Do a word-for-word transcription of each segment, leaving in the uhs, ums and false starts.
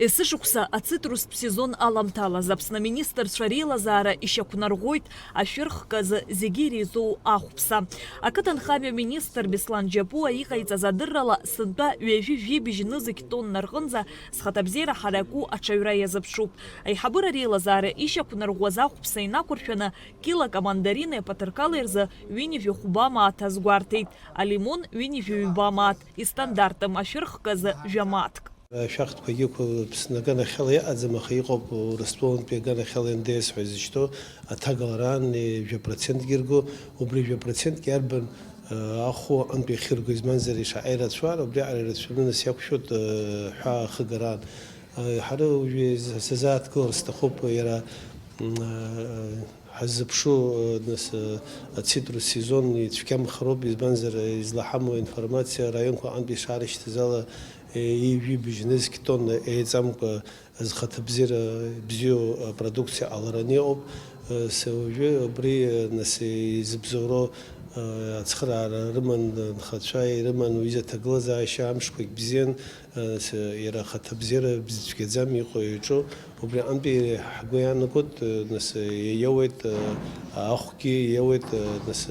Есышықәса ацитрустә сезон аламҭалаз Аԥсны аминистрцәа реилазаара ишьақәнарӷәӷәоит ашәыр хкы азы зегьы иреизоу ахәԥса. Ақыҭанхамҩа министр Беслан Џьапуа иҟаиҵаз адыррала, сынтәа ҩажәи жәибжь нызқь тонна рҟынӡа зхаҭабзиара ҳараку аҽаҩра иазыԥшуп. Аиҳабыра реилазаара ишьақәнарӷәӷәаз ахәԥса инақәыршәаны, килак амандарини аԥаҭырқали рзы ҩынҩажәи хәба мааҭ азгәарҭеит, алимон ҩынҩажәи ҩба мааҭ, истандартым ашәыр хкы азы жәа мааҭк. Ашәахтәқәагьы ықәылԥсны аганахьала иҟаӡам, аха иҟоуп Урыстәылантәи аганахьала Н Д С ҳәа изышьҭоу аҭагалараан жәа процентгьы ирго, убри жәа процентгьы иарбан, а, ахәы антәи ахьырго, изманзар ишаҟа ирацәоуп, убри аҟара ирацәаны нас иақәшәоит, а, ҳәа ахыгараан. А, ҳара уажәы сазааҭгылар сҭахуп иара, м, а, Ҳаззыԥшу, нас, ацитрус сезон ицәгьамхароуп, избанзар, излаҳамоу аинформациа араионқәа аҟынтә ишаарышьҭыз ала, ҩажәи бжь нызқь тонна еиҵамкәа зхаҭабзиара бзиоу апродукциа ҟалараны иҟоуп. Уажәы убри, нас, изыбзоуроу ацхыраара рыман анхацәа, ирыман уи изы аҭагылазаашьа амшқәагь бзиан. Нас, иара ахаҭабзиара бзиа цәгьаӡам иҟоу иаҿу, убри аҟынтәи ҳгәы иаанагоит, нас, иаиауеит, ахәгьы иаиауеит, нас,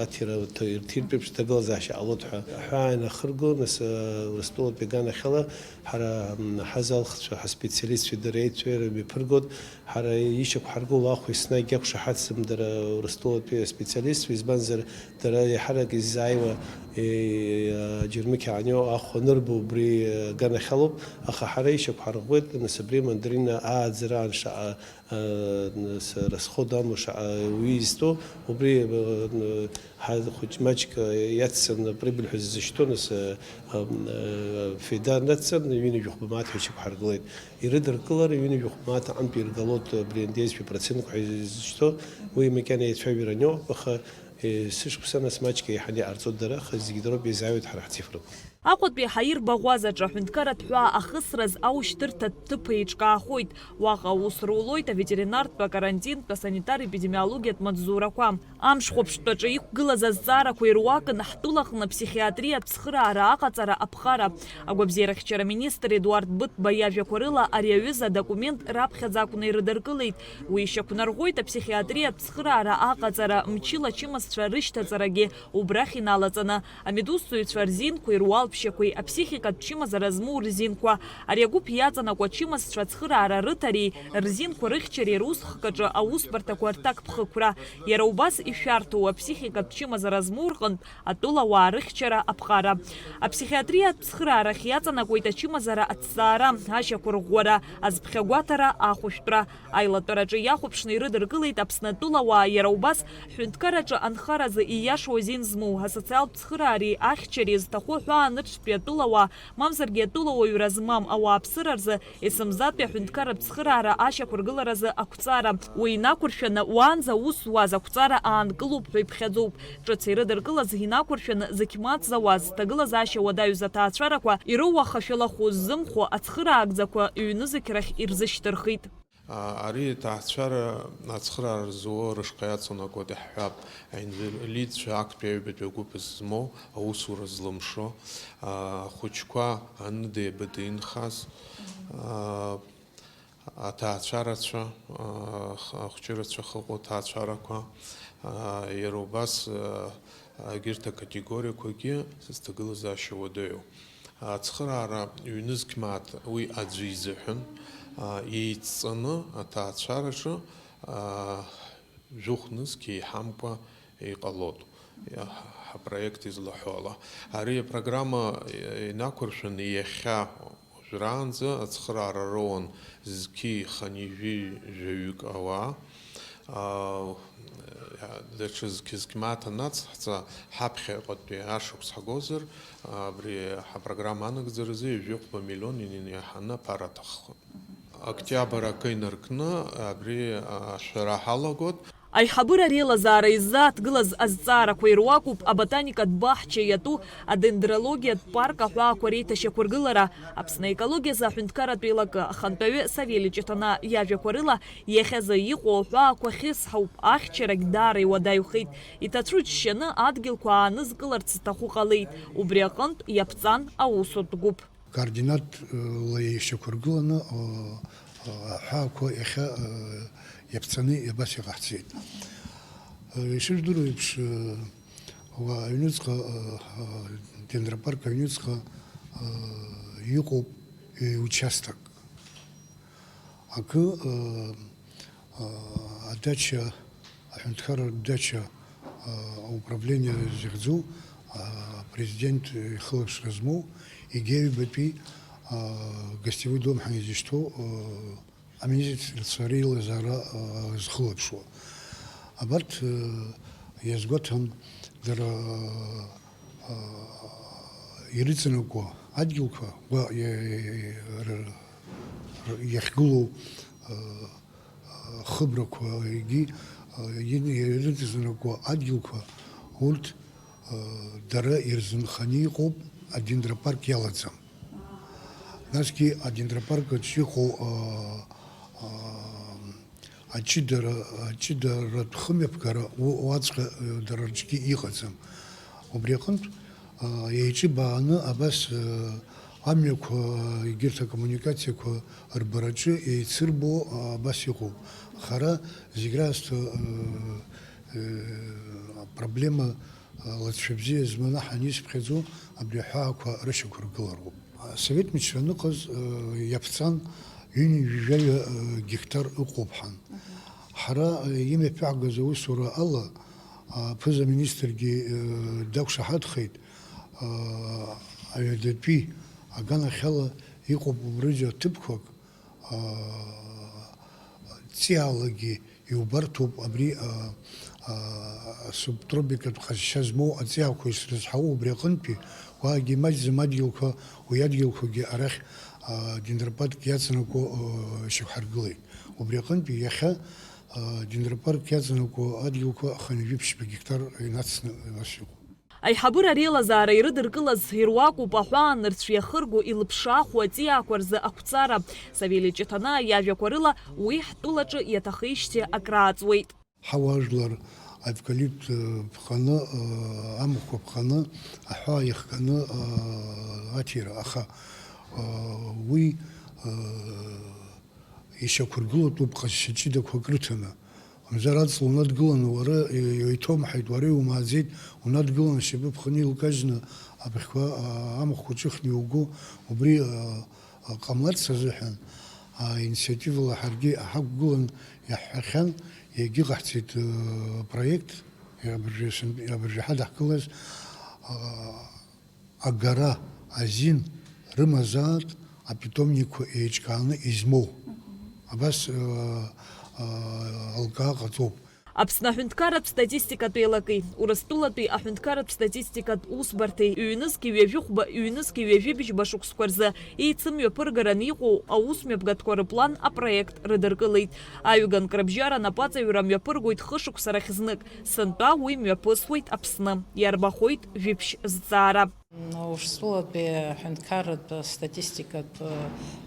аҭира рҭ-, ирҭиртә еиԥш аҭагылазаашьа ҟалоит ҳәа. Аҳәаа инахырго, нас, Урыстәылатәи аганахьала ҳара, м, ҳазалхцәа, ҳаспециалистцәеи дара еицәеира мҩаԥыргоит, ҳара ишьақәҳаргыло ахә еснагь иақәшаҳаҭӡам дара Урыстәылатәи аспециалистцәа, избанзар, дара еиҳарак иззааиуа, е, аџьармыкьа аанио ахә анырбо убри, е, аганахьалоуп, аха ҳара ишьақәҳарӷәӷәеит, нас, абри амандарина ааӡараан шаҟа, е, нас, расход амоу, шаҟа уи изтәу, убри, е, ҳа хәыҷ маҷк иацҵаны, прибыль ҳәа ззышьҭоу, нас, е, ам, е, феида нацҵан, ҩынҩажәи хәба мааҭ ҳәа ишьақәҳаргылеит. Ирыдыркылар, ҩынҩажәи хәба мааҭ аҟынтә иргалоит, абри андеизшәа процентқәа ҳәа изышьҭоу, уи макьана еицәажәара аниоуп, аха, е, сышықәса нас маҷк еиҳаны иҟарҵоит дара, аха зегь дроуп, еизааиуеит ҳара ҳцифрақәа. Аҟәатәи ҳаирбаӷәазаҿы аҳәынҭқарратә ҳәаа ахысраз аушьҭырҭатә ҭыԥ еиҿкаахоит. Уаҟа аус рулоит аветеринартә, акарантинтә, асанитар-епидемиологиатә маҵзурақәа. Амшхәаԥштәаҿы иқәгылаз азҵаарақәа ируакын ҳтәылаҟны аԥсихиатриатә цхыраара аҟаҵара аԥҟара. Агәабзиарахьчара министр Едуард Быҭәба иажәақәа рыла, ари аҩыза адокумент раԥхьаӡа акәны ирыдыркылеит. Уи ишьақәнарӷәӷәоит аԥсихиатриатә цхыраара аҟаҵара, мчыла ачымазцәа рышьҭаҵарагьы убрахь иналаҵаны, амедусҭҵаҩцәа рзинқәеи руалԥшьақәеи, аԥсихикатә чымазара змоу рзинқәа, ари агәыԥ иаҵанакуа ачымазцәа ацхыраара рыҭареи рзинқәа рыхьчареи русхкаҿы аусбарҭақәа рҭакԥхықәра, иара убас ишәарҭоу аԥсихикатә чымазара змоу рҟынтә атәылауаа рыхьчара аԥҟара. Аԥсихиатриатә цхыраарахь иаҵанакуеит ачымазара аҭҵаара, ашьақәырӷәӷәара, азԥхьагәаҭара, ахәышәтәра. Аилатәараҿы иахәаԥшны ирыдыркылеит Аԥсны атәылауаа, иара убас ҳҳәынҭқарраҿы анхаразы ииашоу азин змоу, асоциалтә цхыраареи ахьчареи зҭаху аҳәаанырцәтәи атәылауаа, мамзаргьы атәылауаҩра змам ауааԥсыра рзы есымзатәи аҳәынҭқарратә цхыраара ашьақәыргыларазы ақәҵара. Уи инақәыршәаны, уаанӡа аус зуаз ақәҵара аанкылоуп ҳәа иԥхьаӡоуп. Ҿыц ирыдыркылаз инақәыршәаны, зықьмаҵ зауаз, зҭагылазаашьа уадаҩыз аҭаацәарақәа ироуа ахашәала хәы ззымхо ацхыраагӡақәа ҩнызқь рахь ирзышьҭырхит. А, ари аҭаацәара ацхыраара зуа рышҟа иаҵанакуеит, иаҳҳәап, аинвалидцәа актәи аҩбатәи агәыԥ змоу аусура злымшо, а, ахәыҷқәа аныдеи-быдеи инхаз, а, аҭаацәарацәа, а, х-, ахәҷырацәа хыҟоу аҭаацәарақәа, а, иара убас, а, егьырҭ акатегориақәагьы зҭагылазаашьа уадаҩу. Ацхыраара ҩнызқь мааҭ уи аӡәы изыҳәан, а, еидҵаны аҭаацәараҿы, а, жәохә нызқь еиҳамкәа иҟалоит, иа-, ҳапроект излаҳәо ала. Ари апрограмма инақәыршәаны иахьа уажәраанӡа ацхыраара роуан зқьи хынҩажәи жәаҩык ауаа. Аа, даҽа зқьы-зқьы мааҭ анацҳҵа, ҳаԥхьаҟатәи ашықәс ҳгозар, абри ҳапрограмма анагӡаразы ҩажәи хәба миллион иаҳаны аԥара аҭаххоит. Октиабр акы инаркны абри ашәара ҳалагоит. Аиҳабыра реилазаара иззааҭгылаз азҵаарақәа ируакуп аботаникатә баҳча иатәу адендрологиатә парк аҳәаақәа реиҭашьақәыргылара, Аԥсны аекологиазы аҳәынҭқарратә еилакы ахантәаҩы Савели Ҷыҭанаа иажәақәа рыла, иахьазы иҟоу аҳәаақәа хьысҳауп, ахьчарагь даара иуадаҩхеит. Иҭацәу џьшьаны адгьылқәа аанызкыларц зҭаху ҟалеит, убри аҟынтә иаԥҵан аусутә гәыԥ. Координатла ишьақәыргыланы, а, а, аҳәаақәа иахьа, а, иаԥҵаны абас иҟаҳҵеит. А, ишыжәдыруа еиԥш, а, уа аҩныҵҟа, а, а, Дендропарк аҩныҵҟа, а, иҟоуп ҩ-участок. Акы, а, а, адача, аҳәынҭқарратә дача, а, ауправление захьӡу, а, апрезидент ихылаԥшра змоу, егьи аҩбатәи, а, гостевой дом ҳәа изышьҭоу, а, аминистрцәа реилазаара, а, зхылаԥшуа. Абарҭ, а, иазгәаҭан, дара, а, ирыҵанакуа адгьылқәа, гәа-, иа-, иа-, иа-, р-, р-, иахьгылоу, а, хыбрақәа, егьи, а, ин-, ирыҵанакуа адгьылқәа, урҭ, а, дара ирзынханы иҟоуп, адендропарк иалаӡам. Насгьы адендропарк аҿы иҟоу, а, а, аҷыдара, аҷыдаратә хымҩаԥгара у-, уаҵәҟьа, э, дара рҿгьы иҟаӡам. Убри аҟынтә, а, еиҿыбааны абас, э, амҩақәа, егьырҭ акоммуникациақәа рбараҿы еицырбо, а, абас иҟоуп. Хара зегь раасҭа, э, э, апроблема, а, лҵшәа бзиа зманы ҳанисԥхьаӡо абри аҳәаақәа рышьақәыргылароуп. Асовет мчра аныҟаз, э, иаԥҵан ҩынҩажәаҩа, э, гектар ыҟоуп ҳәан. Ҳара, э, имҩаԥаагаз аусура ала, а, аԥыза-министргьы, э, дақәшаҳаҭхеит, а, аҩадатәи аганахьала иҟоуп убрыжәы ҭыԥқәак, а, ҵиаалагьы иубарҭоуп абри, а, а, асубтропикатә ҟазшьа змоу аҵиаақәа ишрызҳауа убри аҟынтәи, уаагьы имаҷӡам адгьылқәа, уи адгьылқәагьы арахь, а, дендропарк иаҵанакуа, а, шьақәҳаргылеит. Убри аҟынтәи иахьа, а, дендропарк иаҵанакуа адгьылқәа хынҩажәи ԥшьба гектар инацны абас иҟоуп. Аиҳабыра реилазаара ирыдыркылаз ируакуп аҳәаанырцә иахырго, илыԥшааху аҵиаақәа рзы ақәҵара. Савели Ҷыҭанаа иажәақәа рыла, уи ҳтәылаҿы иаҭахеижьҭеи акрааҵуеит. Ҳауаажәлар аевкалипт, э, ԥҟаны, э, амахәқәа ԥҟаны, аҳәаа иахганы, э, аҭира, аха, э, уи, э, ишьақәыргылатәуп ҟазшьа ҷыдақәак рыҭаны. Мамзар аҵла унадгыланы уара, э, иуеиҭомҳаит, уара иумааӡеит, унадгыланы шьапы ԥханы илкажьны абыӷьқәа, а, амахәқәа ҿыхны иуго, убри, а, а, ҟамларц азыҳәан, а, инициативала ҳаргьы ҳақәгылан иаҳҳәахьан, егьыҟаҳҵеит, э, проект, абыржәы сынтә-, абыржәы ҳадаҳкылаз, а, агара азин рымазаартә апитомникқәа еиҿкааны измоу. Абас, э, э, алкаа ҟаҵоуп. Аԥсны аҳәынҭқарратә статистикатә еилакеи Урыстәылатәи аҳәынҭқарратә статистикатә усбарҭеи ҩнызқьи ҩажәихәба, ҩнызқьи ҩажәибжьба шықәсқәа рзы еицымҩаԥыргараны иҟоу аусмҩаԥгатәқәа рыплан апроект рыдыркылеит. Аҩганк рыбжьара анапаҵаҩра мҩаԥыргоит хышықәса рахь знык, сынтәа уи мҩаԥысуеит Аԥсны, иарбахоит жәиԥшь зҵаара. Урыстәылатәи аҳәынҭқарратә статистикатә,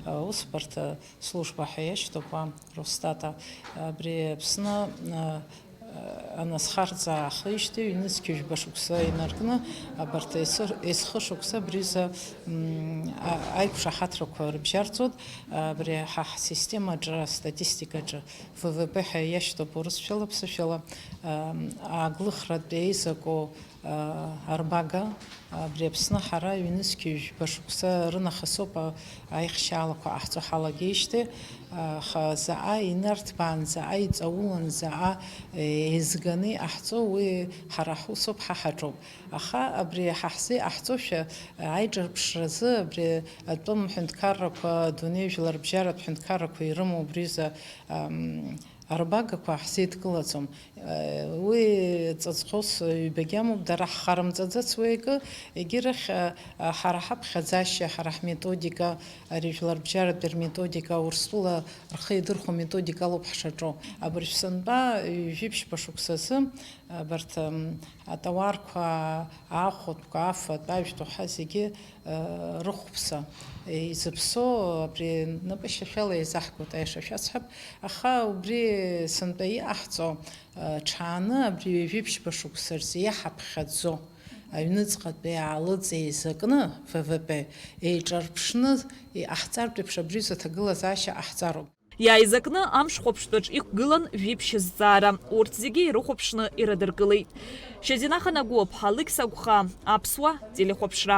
э, усбарҭа служба ҳәа иашьҭоуп, а, Росстата. Абри Аԥсны, э, э, аназхарҵа аахижьҭеи ҩнызқьи жәба шықәса инаркны, абарҭ есыр-, есхы шықәса абри рзы, м, а-, аиқәшаҳаҭрақәа рыбжьарҵоит. Абри ҳа ҳсистемаҿы, астатистикаҿы, В В П ҳәа иашьҭоуп урысшәала, ԥсышәала, ам, ааглыхратә еизаку, а, арбага, абри Аԥсны ҳара ҩнызқьи жәба шықәса рынахысоуп, а, аихшьаалақәа ҟаҳҵо ҳалагеижьҭеи, а, аха заҟа инарҭбаан, заҟа иҵаулан, заҟа, е, еизганы иҟаҳҵо, уи ҳара ҳусуп, ҳа ҳаҿоуп. Аха абри ҳа ҳзы иҟаҳҵошәа, а, аиҿырԥшразы абри атәым ҳәынҭқаррақәа, адунеи жәларбжьаратә ҳәынҭқаррақәа ирымоу абри рзы, ам, арбагақәа ҳзеидкылаӡом. Уи ҵаҵӷәыс ҩбагьы амоуп, дара ҳхарымҵаӡац уи акы, егьирахь, ҳара ҳаԥхьаӡашьа, ҳара ҳметодика, ари жәларбжьаратәи рметодика, Урыстәыла рхы иадырхәо методика алоуп ҳшаҿу. Абыржә сынтәа ҩажәи ԥшьба шықәсазы абарҭ, м, атауарқәа, ахәатәқәа, афатә, ажәтә уҳәа зегьы, э, рыхәԥса, э, изыԥсоу абри напышьашәала еизаҳгоит, аиаша шәасҳәап, аха убри сынтәа иҟаҳҵо, э, ҽааны абри ҩажәи ԥшьба шықәса рзы иаҳаԥхьаӡо, Аҩныҵҟатәи аалыҵ еизакны, В В П, еиҿарԥшны иҟаҳҵартә еиԥш абри аҭагылазаашьа ҟаҳҵароуп. Иааизакны амш хәаԥштәаҿ иқәгылан жәиԥшь зҵаара, урҭ зегьы ирыхәаԥшны ирадыркылеит. Шьазина Ханагәыаԥҳа, Алықьса Агәхаа, Аԥсуа телехәаԥшра.